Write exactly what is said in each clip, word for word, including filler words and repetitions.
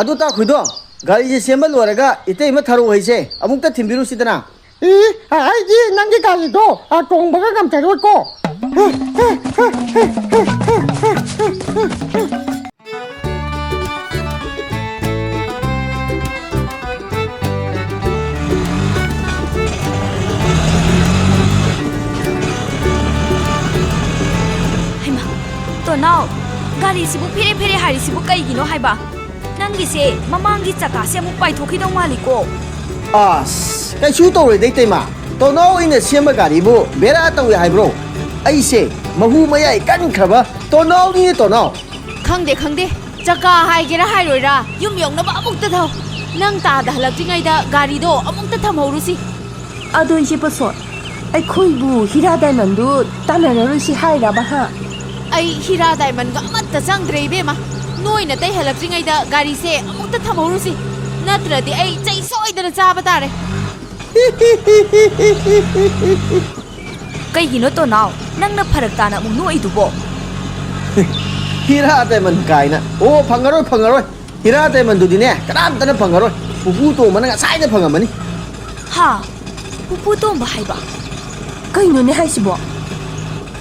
ꯑꯗꯨ ꯇꯥ ꯈꯣꯏꯗꯣ, ꯒꯥꯔꯤꯁꯦ ꯁꯦꯝꯕ ꯂꯣꯏꯔꯒ ꯏꯇꯩꯃ ꯊꯔꯣ ꯍꯩꯁꯦ ꯑꯃꯨꯛꯇ ꯊꯤꯟꯕꯤꯔꯨꯁꯤꯗꯅ꯫ ꯏ, ꯑꯩꯗꯤ ꯅꯪꯒꯤ ꯒꯥꯔꯤꯗꯣ, ꯑ, ꯇꯣꯡꯕꯒ ꯉꯝꯖꯔꯣꯏꯀꯣ꯫ ꯍꯩꯃꯥ, ꯇꯣꯅꯥꯎ, ꯒꯥꯔꯤꯁꯤꯕꯨ ꯐꯦꯔꯦ ꯐꯦꯔꯦ ꯍꯥꯏꯔꯤꯁꯤꯕꯨ ꯀꯩꯒꯤꯅꯣ ꯍꯥꯏꯕ? ꯅꯪꯒꯤꯁꯦ ꯃꯃꯥꯡꯒꯤ ꯆꯀꯥꯁꯦ ꯑꯃꯨꯛ ꯄꯥꯏꯊꯣꯛꯈꯤꯗꯧ ꯃꯥꯜꯂꯤꯀꯣ꯫ ꯑꯁ, ꯀꯩꯁꯨ ꯇꯧꯔꯣꯏꯗ ꯏꯇꯩꯃ꯫ ꯇꯣꯅꯥꯎ ꯑꯩꯅ ꯁꯦꯝꯕ ꯒꯥꯔꯤꯕꯨ ꯕꯦꯔꯥ ꯇꯧꯏ ꯍꯥꯏꯕ꯭ꯔꯣ? ꯑꯩꯁꯦ ꯃꯍꯨ ꯃꯌꯥꯏ ꯀꯟꯈ꯭ꯔꯕ ꯇꯣꯅꯥꯎꯅꯤꯅꯦ ꯇꯣꯅꯥꯎ꯫ ꯈꯪꯗꯦ, ꯈꯪꯗꯦ꯫ ꯆꯀꯥ ꯍꯥꯏꯒꯦꯔꯥ ꯍꯥꯏꯔꯣꯏꯔꯥ, ꯌꯨꯝ ꯌꯧꯅꯕ ꯑꯃꯨꯛꯇ ꯊꯧ꯫ ꯅꯪ ꯇꯥꯗ ꯍꯜꯂꯛꯇ꯭ꯔꯤꯉꯩꯗ ꯒꯥꯔꯤꯗꯣ ꯑꯃꯨꯛꯇ ꯊꯝꯍꯧꯔꯨꯁꯤ꯫ ꯑꯗꯣ ꯏꯆꯦ ꯄꯁꯣꯠ, ꯑꯩꯈꯣꯏꯕꯨ ꯍꯤꯔꯥ ꯗꯥꯏꯃꯟꯗꯨ ꯇꯥꯟꯅꯔꯔꯣꯏꯁꯤ ꯍꯥꯏꯔꯕ ꯍꯥ? ꯑꯩ ꯍꯤꯔꯥ ꯗꯥꯏꯃꯟꯒ ꯑꯃꯠꯇ ꯆꯪꯗ꯭ꯔꯦ ꯏꯕꯦꯝꯃ꯫ ꯅꯣꯏꯅ ꯇꯩ ꯍꯜꯂꯛꯇ꯭ꯔꯤꯉꯩꯗ ꯒꯥꯔꯤꯁꯦ ꯑꯃꯨꯛꯇ ꯊꯝꯍꯧꯔꯨꯁꯤ꯫ ꯅꯠꯇ꯭ꯔꯗꯤ ꯑꯩ ꯆꯩ ꯁꯣꯏꯗꯅ ꯆꯥꯕ ꯇꯥꯔꯦ꯫ ꯀꯩꯒꯤꯅꯣ ꯇꯣꯅꯥꯎ? ꯅꯪꯅ ꯐꯔꯛ ꯇꯥꯅ ꯑꯃꯨꯛ ꯅꯣꯛꯏꯗꯨꯕꯣ? ꯍꯤꯔꯥ ꯗꯥꯏꯃꯟ ꯀꯥꯏꯅ꯫ ꯑꯣ, ꯐꯪꯉꯔꯣꯏ, ꯐꯪꯉꯔꯣꯏ꯫ ꯍꯤꯔꯥ ꯗꯥꯏꯃꯟꯗꯨꯗꯤꯅꯦ, ꯀꯅꯥꯝꯇꯅ ꯐꯪꯉꯔꯣꯏ꯫ ꯄꯨꯄꯨ ꯇꯣꯝꯕꯅ ꯉꯁꯥꯏꯅ ꯐꯪꯉꯝꯃꯅꯤ꯫ ꯍꯥ? ꯄꯨꯄꯨ ꯇꯣꯝꯕ ꯍꯥꯏꯕ? ꯀꯩꯅꯣꯅꯦ ꯍꯥꯏꯁꯤꯕꯣ?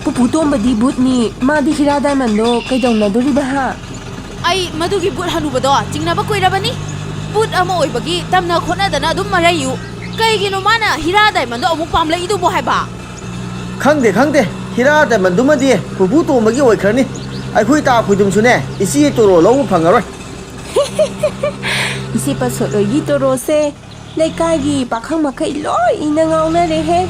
ꯄꯨꯄꯨ ꯇꯣꯝꯕꯗꯤ ꯕꯨꯠꯅꯤ, ꯃꯥꯗꯤ ꯍꯤꯔꯥ ꯗꯥꯏꯃꯟꯗꯣ ꯀꯩꯗꯧꯅꯗꯣꯔꯤꯕ ꯍꯥ? ꯑꯩ ꯃꯗꯨꯒꯤ ꯕꯨꯠ ꯍꯅꯨꯕꯗꯣ ꯆꯤꯡꯅꯕ ꯀꯨꯏꯔꯕꯅꯤ꯫ ꯕꯨꯠ ꯑꯃ ꯑꯣꯏꯕꯒꯤ ꯇꯝꯅ ꯈꯣꯠꯅꯗꯅ ꯑꯗꯨꯝ ꯃꯔꯩꯌꯨ꯫ ꯀꯩꯒꯤꯅꯣ ꯃꯥꯅ ꯍꯤꯔꯥ ꯗꯥꯏꯃꯟꯗꯣ ꯑꯃꯨꯛ ꯄꯥꯝꯂꯛꯏꯗꯨꯕꯣ ꯍꯥꯏꯕ? ꯈꯪꯗꯦ, ꯈꯪꯗꯦ꯫ ꯍꯤꯔꯥ ꯗꯥꯏꯃꯟꯗꯨꯃꯗꯤ ꯄꯨꯄꯨ ꯇꯣꯝꯕꯒꯤ ꯑꯣꯏꯈ꯭ꯔꯅꯤ꯫ ꯑꯩꯈꯣꯏ ꯇꯥ ꯈꯣꯏꯗꯨꯝꯁꯨꯅꯦ, ꯏꯆꯦ ꯇꯣꯔꯣ ꯂꯧꯕ ꯐꯪꯉꯔꯣꯏ꯫ ꯏꯆꯦ ꯄꯁꯣꯠꯂꯣꯏꯒꯤ ꯇꯣꯔꯣꯁꯦ ꯂꯩꯀꯥꯏꯒꯤ ꯄꯥꯈꯪ ꯃꯈꯩ ꯂꯣꯏꯅ ꯉꯥꯎꯅꯔꯦꯍꯦ꯫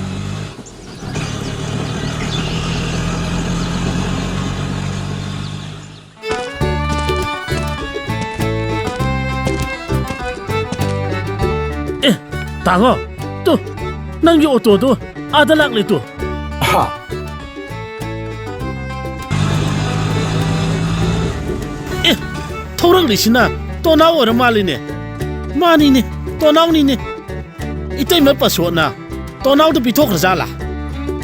ꯑꯦ, ꯇꯥꯉꯣ, ꯇꯨ, ꯅꯪꯒꯤ ꯑꯣꯇꯣꯗꯨ ꯑꯥꯗ ꯂꯥꯛꯂꯦ ꯇꯨ꯫ ꯍꯥ? ꯑꯦ, ꯊꯧꯔꯛꯂꯤꯁꯤꯅ ꯇꯣꯅꯥꯎ ꯑꯣꯏꯔ ꯃꯥꯜꯂꯤꯅꯦ꯫ ꯃꯥꯅꯤꯅꯦ, ꯇꯣꯅꯥꯎꯅꯤꯅꯦ꯫ ꯏꯇꯩꯃ ꯄꯁꯣꯠꯅ ꯇꯣꯅꯥꯎꯗ ꯄꯤꯊꯣꯛꯈ꯭ꯔꯖꯥꯠꯂꯥ?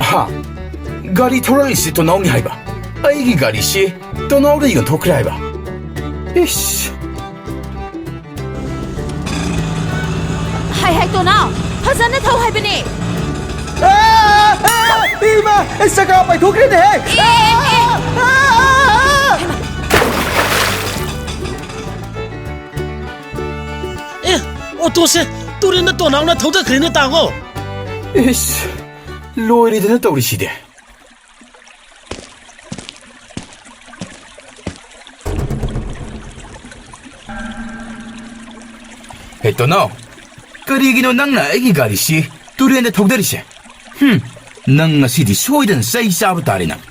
ꯍꯥ? ꯒꯥꯔꯤ ꯊꯧꯔꯛꯂꯤꯁꯤ ꯇꯣꯅꯥꯎꯅꯤ ꯍꯥꯏꯕ? ꯑꯩꯒꯤ ꯒꯥꯔꯤꯁꯤ ꯇꯣꯅꯥꯎꯗ ꯌꯣꯟꯊꯣꯛꯈ꯭ꯔꯦ ꯍꯥꯏꯕ? ꯏꯁ! ꯇꯣꯅꯥꯎ, ꯐꯖꯅ ꯊꯧ ꯍꯥꯏꯕꯅꯦ꯫ ꯑꯥ! ꯑꯥ! ꯏꯃꯥ! ꯑꯩ ꯆꯀꯥ ꯄꯥꯏꯊꯣꯛꯈ꯭ꯔꯦꯅꯦꯍꯦ! ꯑꯦ, ꯑꯦ, ꯑꯦ! ꯑꯥ! ꯑꯥ! ꯑꯦ, ꯑꯣꯇꯣꯁꯦ ꯇꯨꯔꯦꯟꯗ ꯇꯣꯅꯥꯎꯅ ꯊꯧꯗꯈ꯭ꯔꯦꯅꯦ, ꯇꯥꯉꯣ꯫ ꯏꯁ, ꯂꯣꯏꯔꯦꯗꯅ ꯇꯧꯔꯤꯁꯤꯗꯤ꯫ ꯍꯦ ꯇꯣꯅꯥꯎ, ꯀꯔꯤꯒꯤꯅꯣ ꯅꯪꯅ ꯑꯩꯒꯤ ꯒꯥꯔꯤꯁꯤ ꯇꯨꯔꯦꯟꯗ ꯊꯧꯗꯔꯤꯁꯦ? ꯍꯨꯝ, ꯅꯪ ꯉꯁꯤꯗꯤ ꯁꯣꯏꯗꯅ ꯆꯩ ꯆꯥꯕ ꯇꯥꯔꯦ ꯅꯪ꯫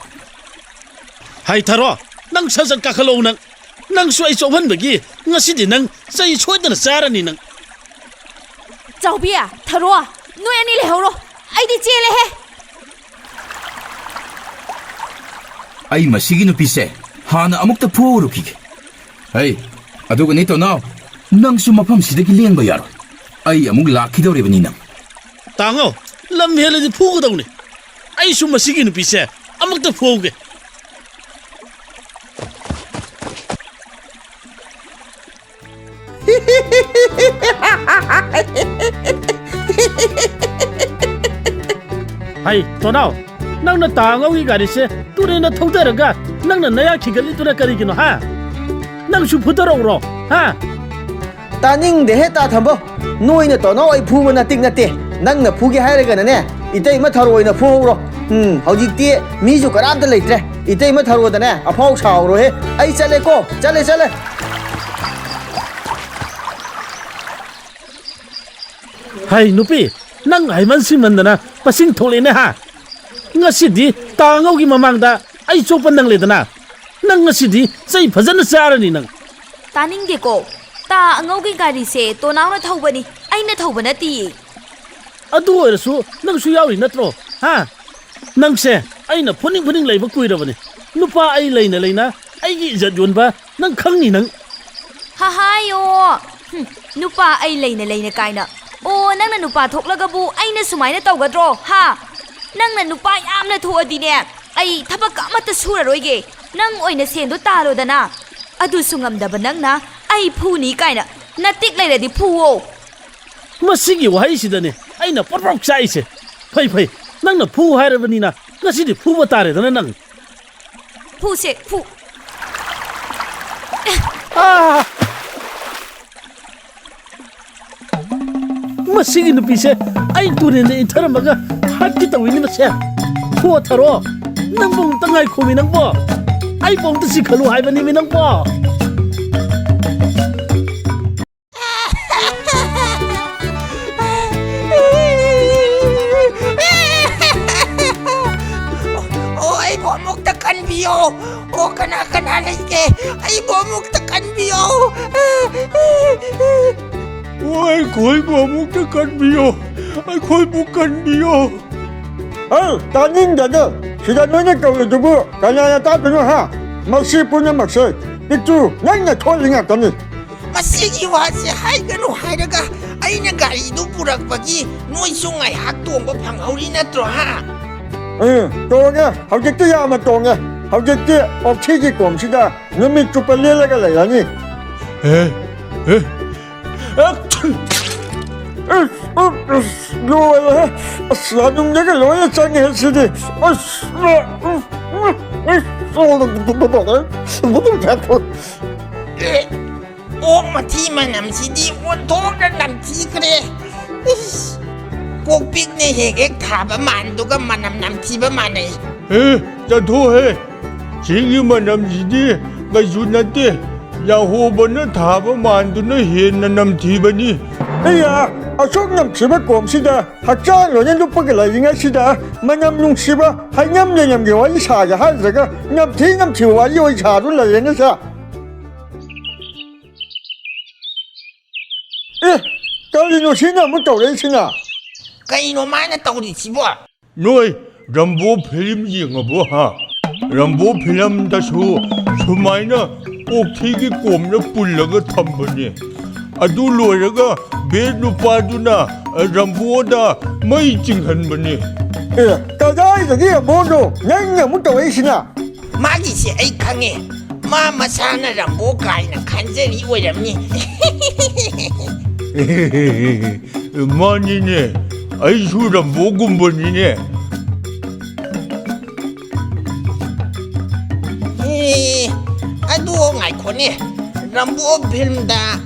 ꯍꯥꯏ ꯊꯔꯣ, ꯅꯪ ꯁꯠ ꯁꯠ ꯀꯥꯈꯠꯂꯛꯎ ꯅꯪ꯫ ꯅꯪꯁꯨ ꯑꯩ ꯆꯣꯞꯍꯟꯕꯒꯤ ꯉꯁꯤꯗꯤ ꯅꯪ ꯆꯩ ꯁꯣꯏꯗꯅ ꯆꯥꯔꯅꯤ ꯅꯪ꯫ ꯆꯥꯎꯕꯤ, ꯊꯔꯣ, ꯅꯣꯏ ꯑꯅꯤ ꯂꯩꯍꯧꯔꯣ꯫ ꯑꯩꯗꯤ ꯆꯦꯜꯂꯦꯍꯦ꯫ ꯑꯩ ꯃꯁꯤꯒꯤ ꯅꯨꯄꯤꯁꯦ ꯍꯥꯟꯅ ꯑꯃꯨꯛꯇ ꯐꯨꯍꯧꯔꯨꯈꯤꯒꯦ꯫ ꯍꯩ, ꯑꯗꯨꯒꯅꯦ ꯇꯣꯅꯥꯎ, ꯅꯪꯁꯨ ꯃꯐꯝꯁꯤꯗꯒꯤ ꯂꯦꯡꯕ ꯌꯥꯔꯣꯏ꯫ ꯑꯩ ꯑꯃꯨꯛ ꯂꯥꯛꯈꯤꯗꯧꯔꯤꯕꯅꯤ ꯅꯪ꯫ ꯇꯥꯉꯣ, ꯂꯝ ꯍꯦꯜꯂꯗꯤ ꯐꯨꯒꯗꯧꯅꯤ꯫ ꯑꯩꯁꯨ ꯃꯁꯤꯒꯤ ꯅꯨꯄꯤꯁꯦ ꯑꯃꯨꯛꯇ ꯐꯨꯍꯧꯒꯦ꯫ ꯍꯩ, ꯇꯣꯅꯥꯎ, ꯅꯪꯅ ꯇꯥꯉꯧꯒꯤ ꯒꯥꯔꯤꯁꯦ ꯇꯨꯔꯦꯟꯗ ꯊꯧꯗꯔꯒ ꯅꯪꯅ ꯅꯌꯥ ꯈꯤꯒꯠꯂꯤꯗꯨꯅ ꯀꯔꯤꯒꯤꯅꯣ, ꯍꯥ? ꯅꯪꯁꯨ ꯐꯨꯊꯔꯛꯎꯔꯣ, ꯍꯥ? ꯇꯥꯅꯤꯡꯗꯦꯍꯦ, ꯇꯥ ꯊꯝꯕꯧ꯫ ꯅꯣꯏꯅ ꯇꯣꯅꯥꯎ ꯑꯩ ꯐꯨꯕ ꯅꯇꯤꯛ ꯅꯠꯇꯦ꯫ ꯅꯪꯅ ꯐꯨꯒꯦ ꯍꯥꯏꯔꯒꯅꯅꯦ, ꯏꯇꯩꯃ ꯊꯔꯣꯏꯅ ꯐꯨꯍꯧꯔꯣ꯫ ꯎꯝ, ꯍꯧꯖꯤꯛꯇꯤ ꯃꯤꯁꯨ ꯀꯅꯥꯝꯇ ꯂꯩꯇ꯭ꯔꯦ꯫ ꯏꯇꯩꯃ ꯊꯔꯣꯗꯅꯦ, ꯑꯐꯥꯎ ꯁꯥꯍꯧꯔꯣꯍꯦ꯫ ꯑꯩ ꯆꯠꯂꯦꯀꯣ, ꯆꯠꯂꯦ, ꯆꯠꯂꯦ꯫ ꯍꯩ, ꯅꯨꯄꯤ, ꯅꯪ ꯍꯩꯃꯟ ꯁꯤꯡꯃꯟꯗꯅ ꯃꯁꯤꯡ ꯊꯣꯛꯂꯦꯅꯦ, ꯍꯥ? ꯉꯁꯤꯗꯤ ꯇꯥ ꯑꯉꯧꯒꯤ ꯃꯃꯥꯡꯗ ꯑꯩ ꯆꯣꯞꯄ ꯅꯪꯂꯦꯗꯅ꯫ ꯅꯪ ꯉꯁꯤꯗꯤ ꯆꯩ ꯐꯖꯅ ꯆꯥꯔꯅꯤ ꯅꯪ꯫ ꯇꯥꯅꯤꯡꯗꯦꯀꯣ꯫ ꯇꯥ ꯑꯉꯧꯒꯤ ꯒꯥꯔꯤꯁꯦ ꯇꯣꯅꯥꯎꯅ ꯊꯧꯕꯅꯤ, ꯑꯩꯅ ꯊꯧꯕ ꯅꯠꯇꯤꯌꯦ꯫ ꯑꯗꯨ ꯑꯣꯏꯔꯁꯨ ꯅꯪꯁꯨ ꯌꯥꯎꯔꯤ ꯅꯠꯇ꯭ꯔꯣ? ꯍꯥ? ꯅꯪꯁꯦ ꯑꯩꯅ ꯐꯨꯅꯤꯡ ꯐꯨꯅꯤꯡ ꯂꯩꯕ ꯀꯨꯏꯔꯕꯅꯤ꯫ ꯅꯨꯄꯥ ꯑꯩ ꯂꯩꯅ ꯂꯩꯅ ꯑꯩꯒꯤ ꯏꯖꯠ ꯌꯣꯟꯕ ꯅꯪ ꯈꯪꯅꯤ ꯅꯪ꯫ ꯍꯍꯥꯏꯌꯣ! ꯍꯨꯝ, ꯅꯨꯄꯥ ꯑꯩ ꯂꯩꯅ ꯂꯩꯅ ꯀꯥꯏꯅ꯫ ꯑꯣ, ꯅꯪꯅ ꯅꯨꯄꯥ ꯊꯣꯛꯂꯒꯕꯨ ꯑꯩꯅ ꯁꯨꯃꯥꯏꯅ ꯇꯧꯒꯗ꯭ꯔꯣ? ꯍꯥ? ꯅꯪꯅ ꯅꯨꯄꯥ ꯌꯥꯝꯅ ꯊꯣꯛꯑꯗꯤꯅꯦ, ꯑꯩ ꯊꯕꯛ ꯑꯃꯠꯇ ꯁꯨꯔꯔꯣꯏꯒꯦ꯫ ꯅꯪ ꯑꯣꯏꯅ ꯁꯦꯟꯗꯣ ꯇꯥꯜꯂꯣꯗꯅ꯫ ꯑꯗꯨꯁꯨ ꯉꯝꯗꯕ ꯅꯪꯅ ꯑꯩ ꯐꯨꯅꯤ ꯀꯥꯏꯅ ꯅꯇꯤꯛ ꯂꯩꯔꯗꯤ ꯐꯨꯋꯣ꯫ ꯃꯁꯤꯒꯤ ꯋꯥꯍꯩꯁꯤꯗꯅꯦ ꯑꯩꯅ ꯄ꯭ꯔꯣꯛ ꯄ꯭ꯔꯣꯛ ꯆꯥꯛꯏꯁꯦ꯫ ꯐꯩ, ꯐꯩ, ꯅꯪꯅ ꯐꯨ ꯍꯥꯏꯔꯕꯅꯤꯅ ꯉꯁꯤꯗꯤ ꯐꯨꯕ ꯇꯥꯔꯦꯗꯅ ꯅꯪ꯫ ꯐꯨꯁꯦ, ꯐꯨ꯫ ꯑꯥ! ꯃꯁꯤꯒꯤ ꯅꯨꯄꯤꯁꯦ ꯑꯩ ꯇꯨꯔꯦꯟꯗ ꯏꯟꯊꯔꯝꯃꯒ ꯍꯥꯠꯀꯦ ꯇꯧꯏꯅꯦ ꯃꯁꯦ꯫ ꯊꯣꯊꯔꯣ, ꯅꯪꯕꯨ ꯑꯃꯨꯛꯇ ꯉꯥꯏꯈꯣꯃꯤ ꯅꯪꯕꯣ꯫ ꯑꯩꯕꯨ ꯑꯃꯨꯛꯇ ꯆꯤꯡꯈꯠꯂꯨ ꯍꯥꯏꯕꯅꯤꯃꯤ ꯅꯪꯕꯣ꯫ ꯑꯣ, ꯑꯩꯕꯨ ꯑꯃꯨꯛꯇ ꯀꯟꯕꯤꯌꯣ꯫ ꯑꯣ, ꯀꯅꯥ ꯀꯅꯥ ꯂꯩꯒꯦ? ꯑꯩꯕꯨ ꯑꯃꯨꯛꯇ ꯀꯟꯕꯤꯌꯣ꯫ ꯑꯣ, ꯑꯩꯈꯣꯏꯕꯨ ꯑꯃꯨꯛꯇ ꯀꯟꯕꯤꯌꯣ꯫ ꯑꯩꯈꯣꯏꯕꯨ ꯀꯟꯕꯤꯌꯣ꯫ ꯑꯦ, ꯇꯥꯅꯤꯡꯗꯦꯗ꯫ ꯁꯤꯗ ꯅꯣꯏꯅ ꯀꯧꯔꯤꯗꯨꯕꯨ ꯀꯅꯥꯅ ꯇꯥꯗꯣꯏꯅꯣ, ꯍꯥ? ꯃꯁꯤ ꯄꯨꯝꯅꯃꯛꯁꯦ ꯄꯤꯛꯇꯨ ꯅꯪꯅ ꯊꯣꯛꯍꯜꯂꯤ ꯉꯥꯛꯇꯅꯤ꯫ ꯃꯁꯤꯒꯤ ꯋꯥꯁꯦ ꯍꯥꯏꯒꯅꯨ ꯍꯥꯏꯔꯒ ꯑꯩꯅ ꯒꯥꯔꯤꯗꯨ ꯄꯨꯔꯛꯄꯒꯤ ꯅꯣꯏꯁꯨ ꯉꯥꯏꯍꯥꯛ ꯇꯣꯡꯕ ꯐꯪꯍꯧꯔꯤ ꯅꯠꯇ꯭ꯔꯣ, ꯍꯥ? ꯎꯝ, ꯇꯣꯡꯉꯦ꯫ ꯍꯧꯖꯤꯛꯇꯤ ꯌꯥꯝꯅ ꯇꯣꯡꯉꯦ꯫ ꯍꯧꯖꯤꯛꯇꯤ ꯑꯣꯛꯁꯤꯒꯤ ꯀꯣꯝꯁꯤꯗ ꯅꯨꯃꯤꯠ ꯆꯨꯞꯄ ꯂꯦꯜꯂꯒ ꯂꯩꯔꯅꯤ꯫ ꯑꯦ, ꯑꯦ, ꯑꯁ, ꯑꯁ, ꯑꯁ, ꯂꯣꯏꯔꯦꯍꯦ꯫ ꯑꯁ, ꯂꯥꯅꯨꯡꯗꯒ ꯂꯣꯏꯅ ꯆꯪꯉꯦ ꯁꯤꯗꯤ꯫ ꯑꯁ, ꯑꯦ, ꯑꯣꯛ ꯃꯊꯤ ꯃꯅꯝꯁꯤꯗꯤ ꯑꯣꯟꯊꯣꯛꯅ ꯅꯝꯊꯤꯈ꯭ꯔꯦ꯫ ꯏꯁ, ꯀꯣꯛꯄꯤꯛꯅ ꯍꯦꯛ ꯍꯦꯛ ꯊꯥꯕ ꯃꯥꯟꯗꯨꯒ ꯃꯅꯝ ꯅꯝꯊꯤꯕ ꯃꯥꯟꯅꯩ꯫ ꯑꯦ, ꯆꯠꯊꯣꯛꯍꯦ꯫ ꯁꯤꯒꯤ ꯃꯅꯝꯁꯤꯗꯤ ꯀꯩꯁꯨ ꯅꯠꯇꯦ꯫ ꯌꯥꯍꯣꯕꯅ ꯊꯥꯕ ꯃꯥꯟꯗꯨꯅ ꯍꯦꯟꯅ ꯅꯝꯊꯤꯕꯅꯤ꯫ ꯑꯩꯌꯥ, ꯑꯁꯨꯛ ꯅꯝꯊꯤꯕ ꯀꯣꯝꯁꯤꯗ ꯍꯛꯆꯥꯡ ꯂꯣꯏꯅ ꯂꯨꯞꯄꯒ ꯂꯩꯔꯤꯉꯩꯁꯤꯗ ꯃꯅꯝ ꯅꯨꯡꯁꯤꯕ ꯍꯩꯅꯝ ꯂꯩꯅꯝꯒꯤ ꯋꯥꯔꯤ ꯁꯥꯒꯦ ꯍꯥꯏꯗ꯭ꯔꯒ ꯅꯝꯊꯤ ꯅꯝꯊꯤꯕ ꯋꯥꯔꯤ ꯑꯣꯏꯅ ꯁꯥꯗꯨꯅ ꯂꯩꯔꯦꯅꯦ ꯁꯦ꯫ ꯑꯦ, ꯀꯔꯤꯅꯣ ꯁꯤꯅ ꯑꯃꯨꯛ ꯇꯧꯔꯛꯏꯁꯤꯅ? ꯀꯩꯅꯣ ꯃꯥꯅ ꯇꯧꯔꯤꯁꯤꯕꯣ? ꯅꯣꯏ ꯔꯝꯕꯣ ꯐꯤꯂꯝ ꯌꯦꯡꯉꯕꯣ, ꯍꯥ? ꯔꯝꯕꯣ ꯐꯤꯂꯝꯗꯁꯨ ꯁꯨꯃꯥꯏꯅ ꯑꯣꯛꯊꯤꯒꯤ ꯀꯣꯝꯅ ꯄꯨꯜꯂꯒ ꯊꯝꯕꯅꯦ꯫ ꯑꯗꯨ ꯂꯣꯏꯔꯒ ꯕꯦꯠ ꯅꯨꯄꯥꯗꯨꯅ, ꯑ, ꯔꯝꯕꯣꯗ ꯃꯩ ꯆꯤꯡꯍꯟꯕꯅꯦ꯫ ꯑꯦ, ꯀꯗꯥꯏꯗꯒꯤ ꯔꯝꯕꯣꯅꯣ? ꯅꯪꯅ ꯑꯃꯨꯛ ꯇꯧꯔꯛꯏꯁꯤꯅ? ꯃꯥꯒꯤꯁꯦ ꯑꯩ ꯈꯪꯉꯦ꯫ ꯃꯥ ꯃꯁꯥꯅ ꯔꯝꯕꯣ ꯀꯥꯏꯅ ꯈꯟꯖꯔꯤ ꯑꯣꯏꯔꯝꯅꯤ꯫ ꯃꯥꯅꯤꯅꯦ, ꯑꯩꯁꯨ ꯔꯝꯕꯣꯒꯨꯝꯕꯅꯤꯅꯦ꯫ ꯑꯦ, ꯑꯗꯨ ꯉꯥꯏꯈꯣꯅꯦ, ꯔꯝꯕꯣ ꯐꯤꯜꯝꯗ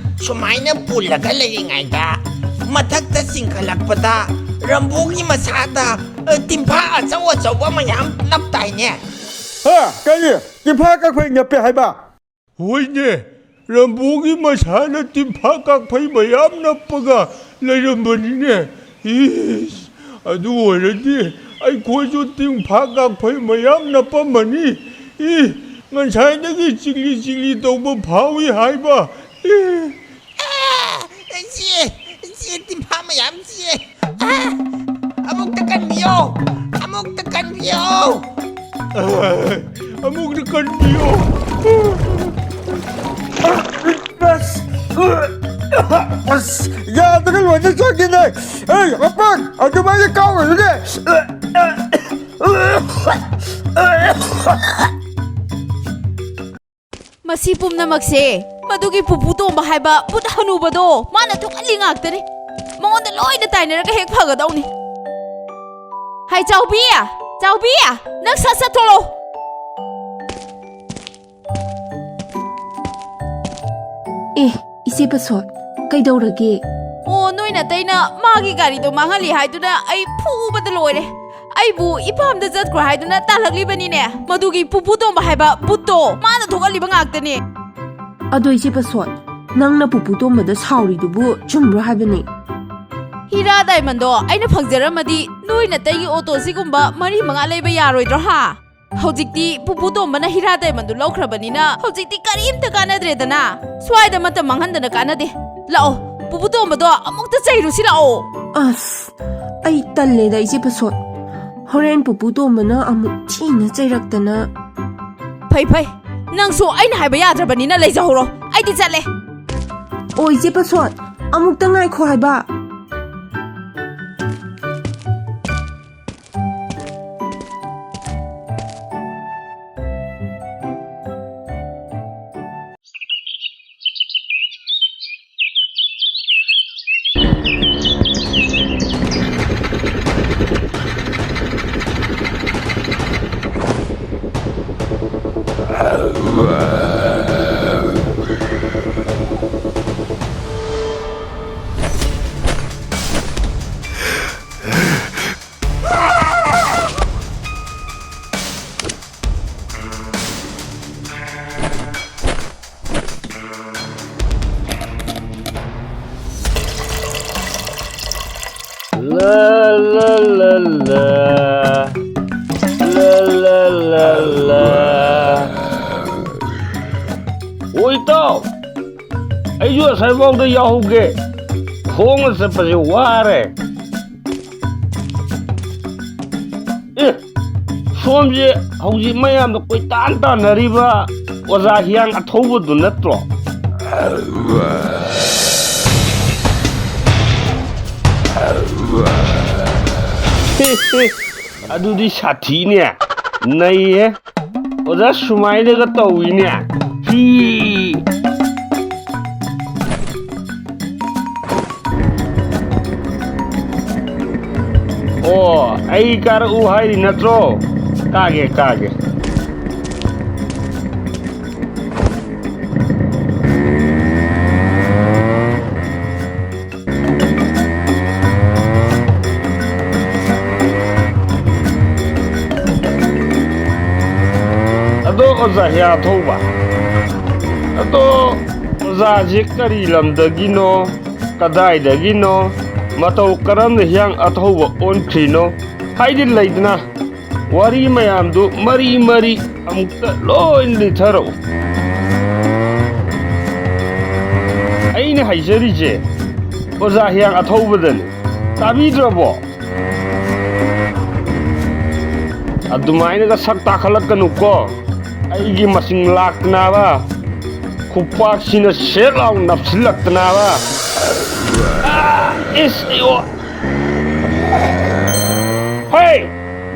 ꯁꯨꯃꯥꯏꯅ ꯄꯨꯜꯂꯒ ꯂꯩꯔꯤꯉꯩꯗ ꯃꯊꯛꯇ ꯆꯤꯡꯈꯠꯂꯛꯄꯗ ꯔꯝꯕꯣꯒꯤ ꯃꯁꯥꯗ, ꯑ, ꯇꯤꯝꯐꯥ ꯑꯆꯧ ꯑꯆꯧꯕ ꯃꯌꯥꯝ ꯅꯞꯇꯥꯏꯅꯦ꯫ ꯍꯥ? ꯀꯔꯤ? ꯇꯤꯝꯐꯥ ꯀꯛꯐꯩ ꯅꯞꯄꯦ ꯍꯥꯏꯕ? ꯍꯣꯏꯅꯦ, ꯔꯝꯕꯣꯒꯤ ꯃꯁꯥꯅ ꯇꯤꯝꯐꯥ ꯀꯥꯛꯐꯩ ꯃꯌꯥꯝ ꯅꯞꯄꯒ ꯂꯩꯔꯝꯕꯅꯤꯅꯦ꯫ ꯏꯁ, ꯑꯗꯨ ꯑꯣꯏꯔꯗꯤ ꯑꯩꯈꯣꯏꯁꯨ ꯇꯤꯝꯐꯥ ꯀꯥꯛꯐꯩ ꯃꯌꯥꯝ ꯅꯞꯄꯝꯃꯅꯤ꯫ ꯏ, ꯉꯁꯥꯏꯗꯒꯤ ꯆꯤꯛꯂꯤ ꯆꯤꯛꯂꯤ ꯇꯧꯕ ꯐꯥꯎꯏ ꯍꯥꯏꯕ꯫ ꯏ꯫ ꯑꯦ, ꯆꯤꯛꯑꯦ, ꯆꯤꯛꯑꯦ, ꯇꯤꯝꯐꯥ ꯃꯌꯥꯝ ꯆꯤꯛꯑꯦ꯫ ꯑꯦ, ꯑꯃꯨꯛꯇ ꯀꯟꯕꯤꯌꯣ, ꯑꯃꯨꯛꯇ ꯀꯟꯕꯤꯌꯣ꯫ ꯑꯦ, ꯑꯃꯨꯛꯇ ꯀꯟꯕꯤꯌꯣ꯫ ꯑꯁ, ꯑꯁ, ꯌꯥꯗ꯭ꯔꯦ, ꯂꯣꯏꯅ ꯆꯪꯉꯤꯅꯦ꯫ ꯑꯩ, ꯑꯄꯪ, ꯑꯗꯨꯃꯥꯏꯅ ꯀꯥꯎꯔꯅꯨꯅꯦ꯫ ꯃꯁꯤ ꯄꯨꯝꯅꯃꯛꯁꯦ ꯃꯗꯨꯒꯤ ꯄꯨꯄꯨ ꯇꯣꯝꯕ ꯍꯥꯏꯕ ꯕꯨꯠ ꯍꯅꯨꯕꯗꯣ ꯃꯥꯅ ꯊꯣꯛꯍꯜꯂꯤ ꯉꯥꯛꯇꯅꯤ꯫ ꯃꯉꯣꯟꯗ ꯂꯣꯏꯅ ꯇꯥꯏꯅꯔꯒ ꯍꯦꯛ ꯐꯒꯗꯧꯅꯤ꯫ ꯍꯥꯏ ꯆꯥꯎꯕꯤ, ꯆꯥꯎꯕꯤ, ꯅꯪ ꯁꯠ ꯁꯠ ꯊꯣꯛꯂꯛꯑꯣ꯫ ꯑꯦ, ꯏꯆꯦ ꯄꯁꯣꯠ, ꯀꯩꯗꯧꯔꯒꯦ? ꯑꯣ, ꯅꯣꯏ ꯅꯇꯩꯅ ꯃꯥꯒꯤ ꯒꯥꯔꯤꯗꯣ ꯃꯥꯡꯍꯜꯂꯤ ꯍꯥꯏꯗꯨꯅ ꯑꯩ ꯐꯨꯕꯗ ꯂꯣꯏꯔꯦ꯫ ꯑꯩꯕꯨ ꯏꯄꯥꯝꯗ ꯆꯠꯈ꯭ꯔꯣ ꯍꯥꯏꯗꯨꯅ ꯇꯥꯜꯂꯛꯂꯤꯕꯅꯤꯅꯦ꯫ ꯃꯗꯨꯒꯤ ꯄꯨꯄꯨ ꯇꯣꯝꯕ ꯍꯥꯏꯕ ꯕꯨꯠꯇꯣ ꯃꯥꯅ ꯊꯣꯛꯍꯜꯂꯤꯕ ꯉꯥꯛꯇꯅꯦ꯫ ꯑꯗꯣ ꯏꯆꯦ ꯄꯁꯣꯠ, ꯅꯪꯅ ꯄꯨꯄꯨ ꯇꯣꯝꯕꯗ ꯁꯥꯎꯔꯤꯗꯨꯕꯨ ꯆꯨꯝꯕ꯭ꯔꯣ ꯍꯥꯏꯕꯅꯤ? ꯍꯤꯔꯥ ꯗꯥꯏꯃꯟꯗꯣ ꯑꯩꯅ ꯐꯪꯖꯔꯝꯃꯗꯤ ꯅꯣꯏ ꯅꯇꯩꯒꯤ ꯑꯣꯇꯣꯁꯤꯒꯨꯝꯕ ꯃꯔꯤ ꯃꯉꯥ ꯂꯩꯕ ꯌꯥꯔꯣꯏꯗ꯭ꯔꯣ ꯍꯥ? ꯍꯧꯖꯤꯛꯇꯤ ꯄꯨꯄꯨ ꯇꯣꯝꯕꯅ ꯍꯤꯔꯥ ꯗꯥꯏꯃꯟꯗꯨ ꯂꯧꯈ꯭ꯔꯕꯅꯤꯅ ꯍꯧꯖꯤꯛꯇꯤ ꯀꯔꯤꯝꯇ ꯀꯥꯟꯅꯗ꯭ꯔꯦꯗꯅ꯫ ꯁ꯭ꯋꯥꯏꯗ ꯃꯇꯝ ꯃꯥꯡꯍꯟꯗꯅ ꯀꯥꯟꯅꯗꯦ꯫ ꯂꯥꯛꯑꯣ, ꯄꯨꯄꯨ ꯇꯣꯝꯕꯗꯣ ꯑꯃꯨꯛꯇ ꯆꯩꯔꯨꯁꯤ ꯂꯥꯛꯑꯣ꯫ ꯑꯁ, ꯑꯩ ꯇꯜꯂꯦꯗ ꯏꯆꯦ ꯄꯁꯣꯠ꯫ ꯍꯣꯔꯦꯟ ꯄꯨꯄꯨ ꯇꯣꯝꯕꯅ ꯑꯃꯨꯛ ꯊꯤꯅ ꯆꯩꯔꯛꯇꯅ꯫ ꯐꯩ ꯐꯩ, ꯅꯪꯁꯨ ꯑꯩꯅ ꯍꯥꯏꯕ ꯌꯥꯗ꯭ꯔꯕꯅꯤꯅ ꯂꯩꯖꯍꯧꯔꯣ꯫ ꯑꯩꯗꯤ ꯆꯠꯂꯦ꯫ ꯑꯣ ꯏꯆꯦ ꯄꯁꯣꯠ, ꯑꯃꯨꯛꯇ ꯉꯥꯏꯈꯣ ꯍꯥꯏꯕ꯫ ꯂ, ꯂ, ꯂ, ꯂ꯫ ꯂ, ꯂ, ꯂ, ꯂ꯫ ꯑꯣ, ꯏꯇꯥꯎ, ꯑꯩꯁꯨ ꯑꯁꯥꯏꯐꯥꯎꯗ ꯌꯥꯎꯍꯧꯒꯦ꯫ ꯈꯣꯡꯅ ꯆꯠꯄꯁꯦ ꯋꯥꯔꯦ꯫ ꯑꯦ, ꯁꯣꯝꯁꯦ ꯍꯧꯖꯤꯛ ꯃꯌꯥꯝꯅ ꯀꯣꯏꯇꯥꯟ ꯇꯥꯟꯅꯔꯤꯕ ꯑꯣꯖꯥ ꯍꯤꯌꯥꯡ ꯑꯊꯧꯕꯗꯨ ꯅꯠꯇ꯭ꯔꯣ? ꯑꯗꯨꯗꯤ ꯁꯥꯊꯤꯅꯦ, ꯅꯩꯌꯦ꯫ ꯑꯣꯖꯥ ꯁꯨꯃꯥꯏꯅꯒ ꯇꯧꯏꯅꯦ꯫ ꯐꯤ꯫ ꯑꯣ, ꯑꯩ ꯀꯥꯔꯛꯎ ꯍꯥꯏꯔꯤ ꯅꯠꯇ꯭ꯔꯣ? ꯀꯥꯒꯦ, ꯀꯥꯒꯦ꯫ ꯑꯗꯣ ꯑꯣꯖꯥ ꯍꯤꯌꯥꯡ ꯑꯊꯧꯕ, ꯑꯗꯣ ꯑꯣꯖꯥꯁꯦ ꯀꯔꯤ ꯂꯝꯗꯒꯤꯅꯣ, ꯀꯗꯥꯏꯗꯒꯤꯅꯣ, ꯃꯇꯧ ꯀꯔꯝꯅ ꯍꯤꯌꯥꯡ ꯑꯊꯧꯕ ꯑꯣꯟꯈ꯭ꯔꯤꯅꯣ? ꯍꯥꯏꯗꯤ ꯂꯩꯗꯅ, ꯋꯥꯔꯤ ꯃꯌꯥꯝꯗꯨ ꯃꯔꯤ ꯃꯔꯤ ꯑꯃꯨꯛꯇ ꯂꯣꯏ ꯂꯤꯊꯔꯛꯎ꯫ ꯑꯩꯅ ꯍꯥꯏꯖꯔꯤꯁꯦ ꯑꯣꯖꯥ ꯍꯤꯌꯥꯡ ꯑꯊꯧꯕꯗꯅꯤ꯫ ꯇꯥꯕꯤꯗ꯭ꯔꯕꯣ? ꯑꯗꯨꯃꯥꯏꯅꯒ ꯁꯛ ꯇꯥꯈꯠꯂꯛꯀꯅꯨꯀꯣ꯫ ꯑꯩꯒꯤ ꯃꯁꯤꯡ ꯂꯥꯛꯇꯅꯕ, ꯈꯨꯄꯥꯛꯁꯤꯅ ꯁꯦꯠ ꯂꯥꯎ ꯅꯞꯁꯤꯜꯂꯛꯇꯅꯕ꯫ ꯑꯥ! ꯏꯁ! ꯑꯌꯣ! ꯍꯦ!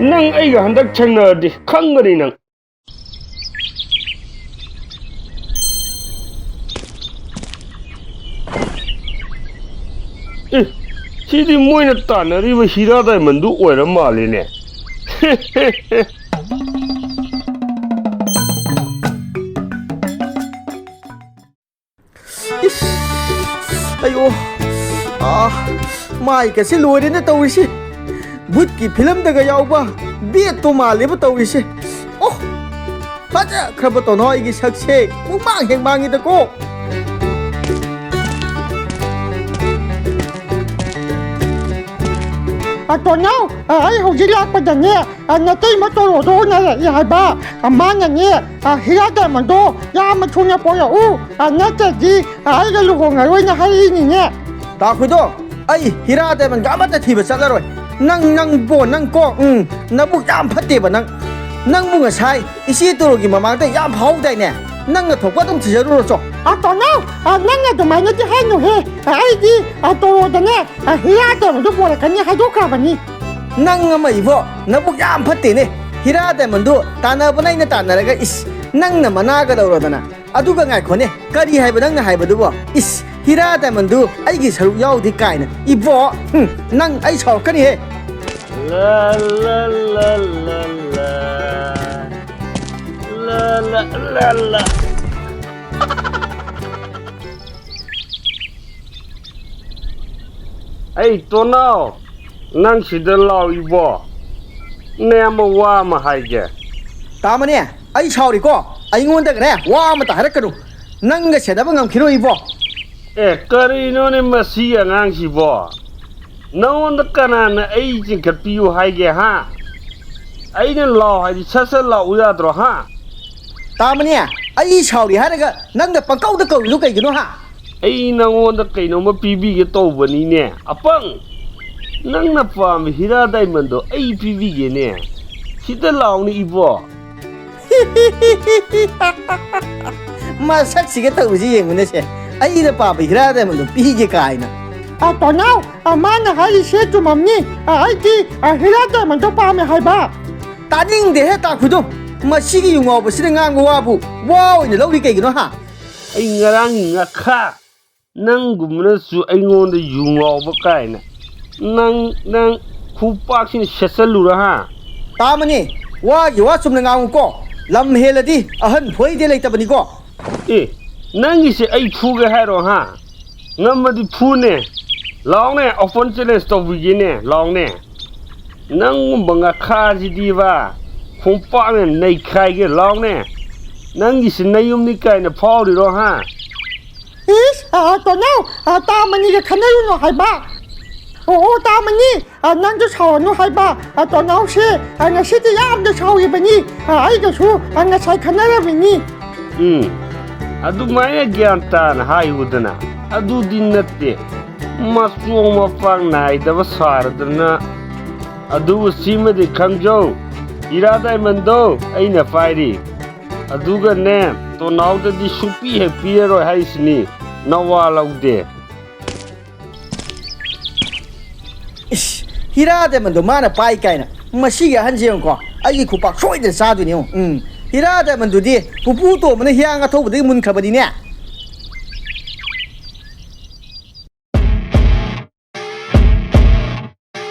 ꯅꯪ ꯑꯩꯒ ꯍꯟꯗꯛ ꯊꯦꯡꯅꯔꯗꯤ ꯈꯪꯒꯅꯤ ꯅꯪ꯫ ꯑꯦ, ꯁꯤꯗꯤ ꯃꯣꯏꯅ ꯇꯥꯟꯅꯔꯤꯕ ꯍꯤꯔꯥ ꯗꯥꯏꯃꯟꯗꯨ ꯑꯣꯏꯔ ꯃꯥꯜꯂꯦꯅꯦ꯫ ꯑꯌꯣ, ꯑꯥ, ꯃꯥꯏꯒꯁꯦ ꯂꯣꯏꯔꯦꯅꯦ ꯇꯧꯔꯤꯁꯦ꯫ ꯚꯨꯠꯀꯤ ꯐꯤꯂꯝꯗꯒ ꯌꯥꯎꯕ ꯕꯦꯠꯇꯣ ꯃꯥꯜꯂꯦꯕ ꯇꯧꯔꯤꯁꯦ꯫ ꯑꯣ, ꯐꯖꯈ꯭ꯔꯕ ꯇꯣꯅꯥꯎ ꯑꯩꯒꯤ ꯁꯛꯁꯦ ꯄꯨꯡꯃꯥꯡ ꯍꯦꯛ ꯃꯥꯡꯉꯤꯗꯀꯣ꯫ ꯑ, ꯇꯣꯅꯥꯎ, ꯑ, ꯑꯩ ꯍꯧꯖꯤꯛ ꯂꯥꯛꯄꯗꯅꯦ, ꯑ, ꯅꯇꯩꯃ ꯇꯣꯔꯣꯗꯣ ꯎꯅꯔꯛꯏ ꯍꯥꯏꯕ꯫ ꯑ, ꯃꯥꯅꯅꯦ, ꯑ, ꯍꯤꯔꯥ ꯗꯥꯏꯃꯟꯗꯣ ꯌꯥꯝꯅ ꯊꯨꯅ ꯄꯣꯔꯛꯎ, ꯑ, ꯅꯠꯇ꯭ꯔꯗꯤ, ꯑ, ꯑꯩꯒ ꯂꯨꯍꯣꯡꯉꯔꯣꯏꯅ ꯍꯥꯏꯔꯛꯏꯅꯤꯅꯦ꯫ ꯇꯥꯈꯨꯗꯣ, ꯑꯩ ꯍꯤꯔꯥ ꯗꯥꯏꯃꯟꯒ ꯑꯃꯠꯇ ꯊꯤꯕ ꯆꯠꯂꯔꯣꯏ꯫ ꯅꯪ, ꯅꯪꯕꯣ, ꯅꯪ ꯀꯣ, ꯎꯝ, ꯅꯕꯨꯛ ꯌꯥꯝ ꯐꯠꯇꯦꯕ ꯅꯪ꯫ ꯅꯪꯕꯨ ꯉꯁꯥꯏ ꯏꯆꯦ ꯇꯣꯔꯣꯒꯤ ꯃꯃꯥꯡꯗ ꯌꯥꯝ ꯐꯥꯎꯗꯥꯏꯅꯦ? ꯅꯪꯅ ꯊꯣꯛꯄ ꯑꯗꯨꯝ ꯊꯤꯖꯔꯨꯔꯣ ꯆꯣ꯫ ꯑ, ꯇꯣꯅꯥꯎ, ꯑ, ꯅꯪ ꯑꯗꯨꯃꯥꯏꯅꯗꯤ ꯍꯥꯏꯅꯨꯍꯦ꯫ ꯑ, ꯑꯩꯗꯤ, ꯑ, ꯇꯣꯔꯣꯗꯅꯦ, ꯑ, ꯍꯤꯔꯥ ꯗꯥꯏꯃꯟꯗꯣ ꯄꯣꯔꯛꯀꯅꯤ ꯍꯥꯏꯗꯣꯛꯈ꯭ꯔꯕꯅꯤ꯫ ꯅꯪ ꯑꯃ ꯏꯕꯣ, ꯅꯕꯨꯛ ꯌꯥꯝ ꯐꯠꯇꯦꯅꯦ꯫ ꯍꯤꯔꯥ ꯗꯥꯏꯃꯟꯗꯨ ꯇꯥꯟꯅꯕꯅ ꯑꯩꯅ ꯇꯥꯟꯅꯔꯒ, ꯏꯁ, ꯅꯪꯅ ꯃꯅꯥꯒ ꯂꯧꯔꯗꯅ꯫ ꯑꯗꯨꯒ ꯉꯥꯏꯈꯣꯅꯦ, ꯀꯔꯤ ꯍꯥꯏꯕ ꯅꯪꯅ ꯍꯥꯏꯕꯗꯨꯕꯣ? ꯏꯁ, ꯍꯤꯔꯥ ꯗꯥꯏꯃꯟꯗꯨ ꯑꯩꯒꯤ ꯁꯔꯨꯛ ꯌꯥꯎꯗꯦ ꯀꯥꯏꯅ꯫ ꯏꯕꯣ, ꯍꯨꯝ, ꯅꯪ ꯑꯩ ꯁꯥꯎꯔꯛꯀꯅꯤꯍꯦ꯫ ꯂ, ꯂ, ꯂ, ꯂ, ꯂ꯫ ꯂ, ꯂ, ꯂ, ꯂ꯫ ꯑꯩ ꯇꯣꯅꯥꯎ, ꯅꯪ ꯁꯤꯗ ꯂꯥꯎ ꯏꯕꯣ꯫ ꯅꯌꯥꯝꯕ ꯋꯥ ꯑꯃ ꯍꯥꯏꯒꯦ꯫ ꯇꯥꯃꯅꯦ, ꯑꯩ ꯁꯥꯎꯔꯤꯀꯣ꯫ ꯑꯩꯉꯣꯟꯗꯒꯅꯦ ꯋꯥ ꯑꯃꯇ ꯍꯥꯏꯔꯛꯀꯅꯨ꯫ ꯅꯪꯒ ꯁꯦꯟꯅꯕ ꯉꯝꯈꯤꯔꯣꯏ ꯏꯕꯣ꯫ ꯑꯦ, ꯀꯔꯤꯅꯣꯅꯦ ꯃꯁꯤ ꯑꯉꯥꯡꯁꯤꯕꯣ? ꯅꯉꯣꯟꯗ ꯀꯅꯥꯅ ꯑꯩ ꯆꯤꯡꯈꯠꯄꯤꯌꯨ ꯍꯥꯏꯒꯦ, ꯍꯥ? ꯑꯩꯅ ꯂꯥꯎ ꯍꯥꯏꯗꯤ ꯁꯠ ꯁꯠ ꯂꯥꯎ ꯌꯥꯗ꯭ꯔꯣ, ꯍꯥ? ꯇꯥꯃꯅꯦ, ꯑꯩ ꯁꯥꯎꯔꯤ ꯍꯥꯏꯔꯒ ꯅꯪꯅ ꯄꯪꯀꯧꯗ ꯀꯧꯔꯤꯗꯨ ꯀꯩꯒꯤꯅꯣ, ꯍꯥ? ꯑꯩ ꯅꯉꯣꯟꯗ ꯀꯩꯅꯣꯝꯃ ꯄꯤꯕꯤꯒꯦ ꯇꯧꯕꯅꯤꯅꯦ, ꯑꯄꯪ! ꯅꯪꯅ ꯄꯥꯝꯕ ꯍꯤꯔꯥ ꯗꯥꯏꯃꯟꯗꯣ ꯑꯩ ꯄꯤꯕꯤꯒꯦꯅꯦ꯫ ꯁꯤꯗ ꯂꯥꯎꯅꯦ ꯏꯕꯣ꯫ ꯃꯁꯛꯁꯤꯒ ꯇꯧꯔꯤꯁꯤ ꯌꯦꯡꯉꯨꯅꯦꯁꯦ꯫ ꯑꯩꯅ ꯄꯥꯝꯕ ꯍꯤꯔꯥ ꯗꯥꯏꯃꯟꯗꯣ ꯄꯤꯒꯦ ꯀꯥꯏꯅ꯫ ꯑ, ꯇꯣꯅꯥꯎ, ꯑ, ꯃꯥꯅ ꯍꯥꯏꯔꯤꯁꯦ ꯆꯨꯝꯃꯝꯅꯤ꯫ ꯑ, ꯑꯩꯗꯤ, ꯑ, ꯍꯤꯔꯥ ꯗꯥꯏꯃꯟꯗꯣ ꯄꯥꯝꯃꯦ ꯍꯥꯏꯕ꯫ ꯇꯥꯅꯤꯡꯗꯦꯍꯦ ꯇꯥꯈꯨꯗꯨꯝ꯫ ꯃꯁꯤꯒꯤ ꯌꯨ ꯉꯥꯎꯕꯁꯤꯅ ꯉꯥꯡꯕ ꯋꯥꯕꯨ ꯋꯥ ꯑꯣꯏꯅ ꯂꯧꯔꯤ ꯀꯩꯒꯤꯅꯣ, ꯍꯥ? ꯑꯩ ꯉꯔꯥꯡꯒꯤ ꯉꯥꯈꯥ ꯅꯪꯒꯨꯝꯕꯅꯁꯨ ꯑꯩꯉꯣꯟꯗ ꯌꯨ ꯉꯥꯎꯕ ꯀꯥꯏꯅ꯫ ꯅꯪ, ꯅꯪ ꯈꯨꯄꯥꯛꯁꯤꯅ ꯁꯦꯠꯆꯜꯂꯨꯔ, ꯍꯥ? ꯇꯥꯃꯅꯤ, ꯋꯥꯒꯤ ꯋꯥ ꯆꯨꯝꯅ ꯉꯥꯡꯉꯨꯀꯣ꯫ ꯂꯝ ꯍꯦꯜꯂꯗꯤ ꯑꯍꯟ ꯐꯣꯏꯗꯦ ꯂꯩꯇꯕꯅꯤꯀꯣ꯫ ꯑꯦ, ꯅꯪꯒꯤꯁꯦ ꯑꯩ ꯐꯨꯒꯦ ꯍꯥꯏꯔꯣ, ꯍꯥ? ꯉꯝꯃꯗꯤ ꯐꯨꯅꯦ꯫ ꯂꯥꯎꯅꯦ, open challenge ꯇꯧꯕꯤꯒꯦꯅꯦ, ꯂꯥꯎꯅꯦ꯫ ꯅꯪꯒꯨꯝꯕ ꯉꯥꯈꯥꯁꯤꯗꯤꯕ, ꯈꯣꯡꯄꯥꯛꯅ ꯅꯩꯈꯥꯏꯒꯦ, ꯂꯥꯎꯅꯦ꯫ ꯅꯪꯒꯤꯁꯤ ꯅꯌꯨꯝꯅꯤ ꯀꯥꯏꯅ ꯐꯥꯎꯔꯤꯔꯣ, ꯍꯥ? ꯏꯁ, ꯑ, ꯇꯣꯅꯥꯎ, ꯑ, ꯇꯥ ꯃꯅꯤꯒ ꯈꯟꯅꯔꯨꯅꯨ ꯍꯥꯏꯕ꯫ ꯑꯣ, ꯑꯣ, ꯇꯥ ꯃꯅꯤ, ꯑ, ꯅꯪꯁꯨ ꯁꯥꯎꯔꯅꯨ ꯍꯥꯏꯕ꯫ ꯑ, ꯇꯣꯅꯥꯎꯁꯦ, ꯑ, ꯉꯁꯤꯗꯤ ꯌꯥꯝꯅ ꯁꯥꯎꯔꯤꯕꯅꯤ꯫ ꯑ, ꯑꯩꯒꯁꯨ, ꯑ, ꯉꯁꯥꯏ ꯈꯟꯅꯔꯝꯃꯤꯅꯤ꯫ ꯎꯝ, ꯑꯗꯨꯃꯥꯏꯅ ꯒ꯭ꯌꯥꯟ ꯇꯥꯅ ꯍꯥꯏꯌꯨꯗꯅ꯫ ꯑꯗꯨꯗꯤ ꯅꯠꯇꯦ, ꯃꯆꯣꯡ ꯃꯄꯥꯡ ꯅꯥꯏꯗꯕ ꯁꯥꯔꯗꯅ꯫ ꯑꯗꯨꯕꯨ ꯁꯤꯃꯗꯤ ꯈꯪꯖꯧ, ꯍꯤꯔꯥ ꯗꯥꯏꯃꯟꯗꯣ ꯑꯩꯅ ꯄꯥꯏꯔꯤ꯫ ꯑꯗꯨꯒꯅꯦ, ꯇꯣꯅꯥꯎꯗꯗꯤ ꯁꯨꯡꯄꯤ ꯍꯦꯛ ꯄꯤꯔꯔꯣꯏ ꯍꯥꯏꯁꯤꯅꯤ, ꯅꯋꯥ ꯂꯧꯗꯦ꯫ ꯏꯁ, ꯍꯤꯔꯥ ꯗꯥꯏꯃꯟꯗꯣ ꯃꯥꯅ ꯄꯥꯏ ꯀꯥꯏꯅ꯫ ꯃꯁꯤꯒꯤ ꯑꯍꯟꯁꯦ ꯌꯦꯡꯉꯨꯀꯣ, ꯑꯩꯒꯤ ꯈꯨꯄꯥꯛ ꯁꯣꯏꯗꯅ ꯆꯥꯗꯣꯏꯅꯤ ꯌꯦꯡꯉꯨ꯫ ꯎꯝ, ꯍꯤꯔꯥ ꯗꯥꯏꯃꯟꯗꯨꯗꯤ ꯄꯨꯄꯨ ꯇꯣꯝꯕꯅ ꯍꯤꯌꯥꯡ ꯑꯊꯧꯕꯗꯒꯤ ꯃꯨꯟꯈ꯭ꯔꯕꯅꯤꯅꯦ꯫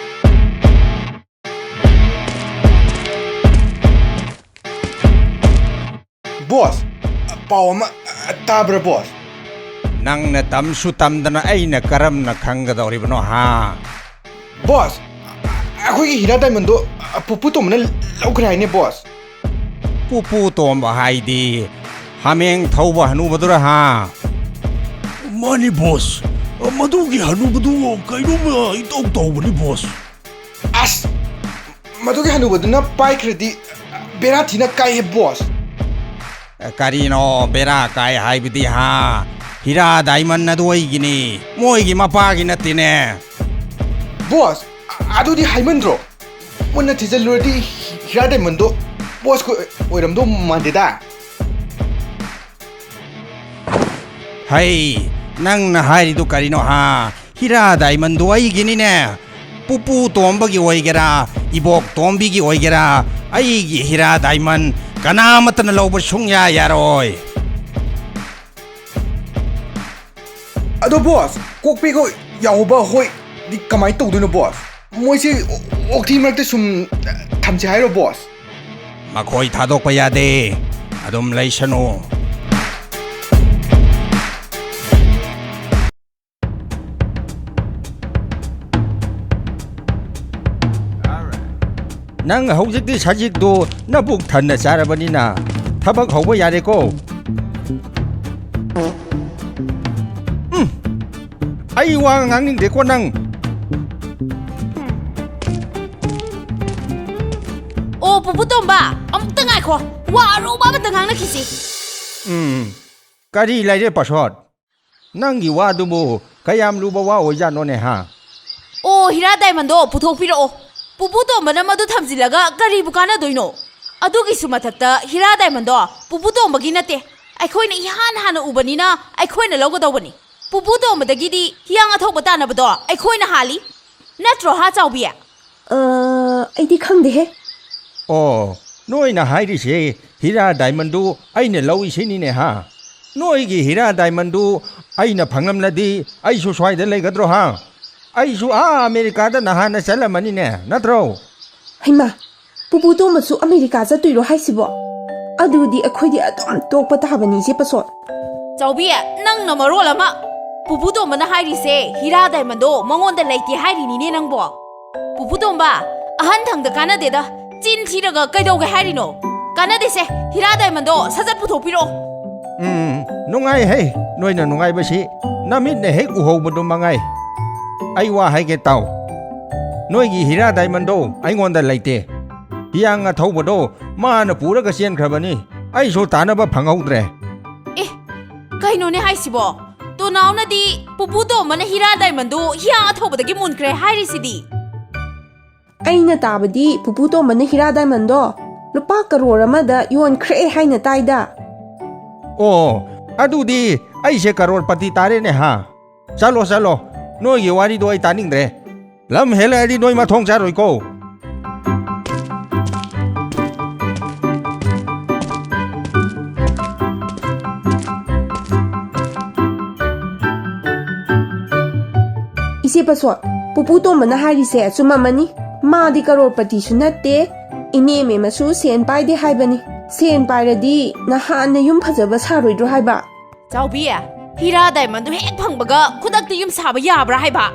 ꯕꯣꯁ, ꯄꯥꯎ ꯑꯃ ꯇꯥꯕ꯭ꯔꯥ ꯕꯣꯁ? ꯅꯪꯅ ꯇꯝꯁꯨ ꯇꯝꯗꯅ ꯑꯩꯅ ꯀꯔꯝꯅ ꯈꯪꯒꯗꯧꯔꯤꯕꯅꯣ ꯍꯥ? ꯕꯣꯁ, ꯑꯩꯈꯣꯏꯒꯤ ꯍꯤꯔꯥ ꯗꯥꯏꯃꯟꯗꯣ ꯄꯨꯄꯨ ꯇꯣꯝꯕꯅ ꯂꯧꯈ꯭ꯔꯦ ꯍꯥꯏꯅꯦ ꯕꯣꯁ꯫ ꯄꯨꯄꯨ ꯇꯣꯝꯕ ꯍꯥꯏꯗꯤ ꯍꯥꯃꯦꯡ ꯊꯧꯕ ꯍꯅꯨꯕꯗꯨꯔ ꯍꯥ? ꯃꯥꯅꯤ ꯕꯣꯁ, ꯃꯗꯨꯒꯤ ꯍꯅꯨꯕꯗꯨ ꯀꯩꯅꯣꯝꯃ ꯏꯇꯧ ꯇꯧꯕꯅꯤ ꯕꯣꯁ꯫ ꯑꯁ, ꯃꯗꯨꯒꯤ ꯍꯅꯨꯕꯗꯨꯅ ꯄꯥꯏꯈ꯭ꯔꯗꯤ ꯕꯦꯔꯥ ꯊꯤꯅ ꯀꯥꯏꯍꯦ ꯕꯣꯁ꯫ ꯀꯔꯤꯅꯣ ꯕꯦꯔꯥ ꯀꯥꯏ ꯍꯥꯏꯕꯗꯤ ꯍꯥ? ꯍꯤꯔꯥ ꯗꯥꯏꯃꯟ ꯑꯗꯨ ꯑꯩꯒꯤꯅꯤ, ꯃꯣꯏꯒꯤ ꯃꯄꯥꯒꯤ ꯅꯠꯇꯦꯅꯦ꯫ ꯕꯣꯁ, ꯑꯗꯨꯗꯤ ꯍꯥꯏꯃꯟꯗ꯭ꯔꯣ? ꯃꯨꯟꯅ ꯊꯤꯖꯤꯜꯂꯨꯔꯗꯤ ꯍꯤꯔꯥ ꯗꯥꯏꯃꯟꯗꯣ ꯕꯣꯁꯀ ꯑꯣꯏꯔꯝꯗꯧ ꯃꯥꯟꯗꯦꯗ꯫ ꯍꯩ, ꯅꯪꯅ ꯍꯥꯏꯔꯤꯗꯨ ꯀꯔꯤꯅꯣ ꯍꯥ? ꯍꯤꯔꯥ ꯗꯥꯏꯃꯟꯗꯨ ꯑꯩꯒꯤꯅꯤꯅꯦ꯫ ꯄꯨꯄꯨ ꯇꯣꯝꯕꯒꯤ ꯑꯣꯏꯒꯦꯔꯥ, ꯏꯕꯣꯛ ꯇꯣꯝꯕꯤꯒꯤ ꯑꯣꯏꯒꯦꯔꯥ, ꯑꯩꯒꯤ ꯍꯤꯔꯥ ꯗꯥꯏꯃꯟ ꯀꯅꯥꯃꯠꯇꯅ ꯂꯧꯕ ꯁꯨꯡꯌꯥ ꯌꯥꯔꯣꯏ꯫ ꯑꯗꯣ ꯕꯣꯁ, ꯀꯣꯛꯄꯤꯒ ꯌꯥꯎꯕ ꯍꯣꯏꯗꯤ ꯀꯃꯥꯏꯅ ꯇꯧꯗꯣꯏꯅꯣ ꯕꯣꯁ? ꯃꯣꯏꯁꯦ ꯑꯣꯛꯊꯤ ꯃꯔꯛꯇ ꯁꯨꯝ ꯊꯝꯁꯦ ꯍꯥꯏꯔꯣ ꯕꯣꯁ? ꯃꯈꯣꯏ ꯊꯥꯗꯣꯛꯄ ꯌꯥꯗꯦ, ꯑꯗꯨꯝ ꯂꯩꯁꯅꯨ꯫ ꯅꯪ ꯍꯧꯖꯤꯛꯇꯤ ꯁꯖꯤꯛꯇꯨ ꯅꯕꯨꯛ ꯊꯟꯅ ꯆꯥꯔꯕꯅꯤꯅ ꯊꯕꯛ ꯍꯧꯕ ꯌꯥꯔꯦꯀꯣ꯫ ꯎꯝ, ꯑꯩ ꯋꯥ ꯉꯥꯡꯅꯤꯡꯗꯦꯀꯣ ꯅꯪ꯫ ꯑꯣ, ꯄꯨꯄꯨ ꯇꯣꯝꯕ, ꯑꯃꯨꯛꯇ ꯉꯥꯏꯈꯣ꯫ ꯋꯥ ꯑꯔꯨꯕ ꯑꯃꯇ ꯉꯥꯡꯅꯈꯤꯁꯤ꯫ ꯎꯝ, ꯀꯔꯤ ꯂꯩꯔꯦ ꯄꯥꯁꯣꯠ? ꯅꯪꯒꯤ ꯋꯥꯗꯨꯕꯨ ꯀꯌꯥꯝ ꯂꯨꯕ ꯋꯥ ꯑꯣꯏꯖꯥꯠꯅꯣꯅꯦ ꯍꯥ? ꯑꯣ, ꯍꯤꯔꯥ ꯗꯥꯏꯃꯟꯗꯣ ꯄꯨꯊꯣꯛꯄꯤꯔꯛꯑꯣ꯫ ꯄꯨꯄꯨ ꯇꯣꯝꯕꯅ ꯃꯗꯨ ꯊꯝꯖꯤꯜꯂꯒ ꯀꯔꯤꯕꯨ ꯀꯥꯟꯅꯗꯣꯏꯅꯣ? ꯑꯗꯨꯒꯤꯁꯨ ꯃꯊꯛꯇ ꯍꯤꯔꯥ ꯗꯥꯏꯃꯟꯗꯣ ꯄꯨꯄꯨ ꯇꯣꯝꯕꯒꯤ ꯅꯠꯇꯦ, ꯑꯩꯈꯣꯏꯅ ꯏꯍꯥꯟ ꯍꯥꯟꯅ ꯎꯕꯅꯤꯅ ꯑꯩꯈꯣꯏꯅ ꯂꯧꯒꯗꯧꯕꯅꯤ꯫ ꯄꯨꯄꯨ ꯇꯣꯝꯕꯗꯒꯤꯗꯤ ꯍꯤꯌꯥꯡ ꯑꯊꯧꯕ ꯇꯥꯟꯅꯕꯗꯣ ꯑꯩꯈꯣꯏꯅ ꯍꯥꯜꯂꯤ꯫ ꯅꯠꯇ꯭ꯔꯣ ꯍꯥ, ꯆꯥꯎꯕꯤ? ꯑ, ꯑꯩꯗꯤ ꯈꯪꯗꯦꯍꯦ꯫ ꯑꯣ, ꯅꯣꯏꯅ ꯍꯥꯏꯔꯤꯁꯦ ꯍꯤꯔꯥ ꯗꯥꯏꯃꯟꯗꯨ ꯑꯩꯅ ꯂꯧꯏꯁꯤꯅꯤꯅꯦ ꯍꯥ? ꯅꯣꯏꯒꯤ ꯍꯤꯔꯥ ꯗꯥꯏꯃꯟꯗꯨ ꯑꯩꯅ ꯐꯪꯂꯝꯂꯗꯤ ꯑꯩꯁꯨ ꯁ꯭ꯋꯥꯏꯗ ꯂꯩꯒꯗ꯭ꯔꯣ ꯍꯥ? ꯑꯩꯁꯨ ꯑꯥ ꯑꯃꯦꯔꯤꯀꯥꯗ ꯅꯍꯥꯟꯅ ꯆꯠꯂꯝꯃꯅꯤꯅꯦ, ꯅꯠꯇ꯭ꯔꯣ? ꯍꯩꯃꯥ, ꯄꯨꯄꯨ ꯇꯣꯝꯕꯁꯨ ꯑꯃꯦꯔꯤꯀꯥ ꯆꯠꯇꯣꯏꯔꯣ ꯍꯥꯏꯁꯤꯕꯣ? ꯑꯗꯨꯗꯤ ꯑꯩꯈꯣꯏꯗꯤ ꯑꯗꯨꯝ ꯇꯣꯛꯄ ꯇꯥꯕꯅꯤ, ꯏꯆꯦ ꯄꯁꯣꯠ꯫ ꯆꯥꯎꯕꯤ, ꯅꯪꯅ ꯃꯔꯣꯜ ꯑꯃ꯫ ꯄꯨꯄꯨ ꯇꯣꯝꯕꯅ ꯍꯥꯏꯔꯤꯁꯦ ꯍꯤꯔꯥ ꯗꯥꯏꯃꯟꯗꯣ ꯃꯉꯣꯟꯗ ꯂꯩꯇꯦ ꯍꯥꯏꯔꯤꯅꯤꯅꯦ ꯅꯪꯕꯣ꯫ ꯄꯨꯄꯨ ꯇꯣꯝꯕ, ꯑꯍꯟ ꯊꯪꯗ ꯀꯥꯟꯅꯗꯦꯗ꯫ ꯆꯤꯟ ꯊꯤꯔꯒ ꯀꯩꯗꯧꯒꯦ ꯍꯥꯏꯔꯤꯅꯣ? ꯀꯥꯟꯅꯗꯦꯁꯦ, ꯍꯤꯔꯥ ꯗꯥꯏꯃꯟꯗꯣ ꯁꯠ ꯁꯠ ꯄꯨꯊꯣꯛꯄꯤꯔꯛꯑꯣ꯫ ꯎꯝ, ꯅꯨꯡꯉꯥꯏꯍꯦ, ꯅꯣꯏꯅ ꯅꯨꯡꯉꯥꯏꯕꯁꯤ ꯅꯃꯤꯠꯅ ꯍꯦꯛ ꯎꯍꯧꯕꯗꯨ ꯃꯉꯥꯏ꯫ ꯑꯩ ꯋꯥ ꯍꯥꯏꯒꯦ ꯇꯥꯎ꯫ ꯅꯣꯏꯒꯤ ꯍꯤꯔꯥ ꯗꯥꯏꯃꯟꯗꯣ ꯑꯩꯉꯣꯟꯗ ꯂꯩꯇꯦ꯫ ꯍꯤꯌꯥꯡ ꯑꯊꯧꯕꯗꯣ ꯃꯥꯅ ꯄꯨꯔꯒ ꯆꯦꯟꯈ꯭ꯔꯕꯅꯤ꯫ ꯑꯩꯁꯨ ꯇꯥꯅꯕ ꯐꯪꯍꯧꯗ꯭ꯔꯦ꯫ ꯑꯦ, ꯀꯩꯅꯣꯅꯦ ꯍꯥꯏꯁꯤꯕꯣ? ꯇꯣꯅꯥꯎꯅꯗꯤ ꯄꯨꯄꯨ ꯇꯣꯝꯕꯅ ꯍꯤꯔꯥ ꯗꯥꯏꯃꯟꯗꯨ ꯍꯤꯌꯥꯡ ꯑꯊꯧꯕꯗꯒꯤ ꯃꯨꯟꯈ꯭ꯔꯦ ꯍꯥꯏꯔꯤꯁꯤꯗꯤ꯫ ꯑꯩꯅ ꯇꯥꯕꯗꯤ ꯄꯨꯄꯨ ꯇꯣꯝꯕꯅ ꯍꯤꯔꯥ ꯗꯥꯏꯃꯟꯗꯣ ꯂꯨꯄꯥ ꯀꯔꯣꯔ ꯑꯃꯗ ꯌꯣꯟꯈ꯭ꯔꯦ ꯍꯥꯏꯅ ꯇꯥꯏꯗ꯫ ꯑꯣ, ꯑꯗꯨꯗꯤ ꯑꯩꯁꯦ ꯀꯔꯣꯔꯄꯇꯤ ꯇꯥꯔꯦꯅꯦ ꯍꯥ? ꯆꯠꯂꯣ, ꯆꯠꯂꯣ, ꯅꯣꯏꯒꯤ ꯋꯥꯔꯤꯗꯣ ꯑꯩ ꯇꯥꯅꯤꯡꯗ꯭ꯔꯦ꯫ ꯂꯝ ꯍꯦꯜꯂꯛꯑꯗꯤ ꯅꯣꯏ ꯃꯊꯣꯡ ꯆꯥꯔꯣꯏꯀꯣ꯫ ꯏꯆꯦ ꯄꯁꯣꯠ, ꯄꯨꯄꯨ ꯇꯣꯝꯕꯅ ꯍꯥꯏꯔꯤꯁꯦ ꯑꯆꯨꯝꯃꯝꯃꯅꯤ꯫ ꯃꯥꯗꯤ ꯀꯔꯣꯔꯄꯇꯤꯁꯨ ꯅꯠꯇꯦ, ꯏꯅꯦ ꯃꯦꯝꯃꯁꯨ ꯁꯦꯟ ꯄꯥꯏꯗꯦ ꯍꯥꯏꯕꯅꯤ꯫ ꯁꯦꯟ ꯄꯥꯏꯔꯗꯤ ꯅꯍꯥꯟꯅ ꯌꯨꯝ ꯐꯖꯕ ꯁꯥꯔꯣꯏꯗ꯭ꯔꯣ ꯍꯥꯏꯕ? ꯆꯥꯎꯕꯤ, ꯍꯤꯔꯥ ꯗꯥꯏꯃꯟꯗꯨ ꯍꯦꯛ ꯐꯪꯕꯒ ꯈꯨꯗꯛꯇ ꯌꯨꯝ ꯁꯥꯕ ꯌꯥꯕ꯭ꯔꯥ ꯍꯥꯏꯕ?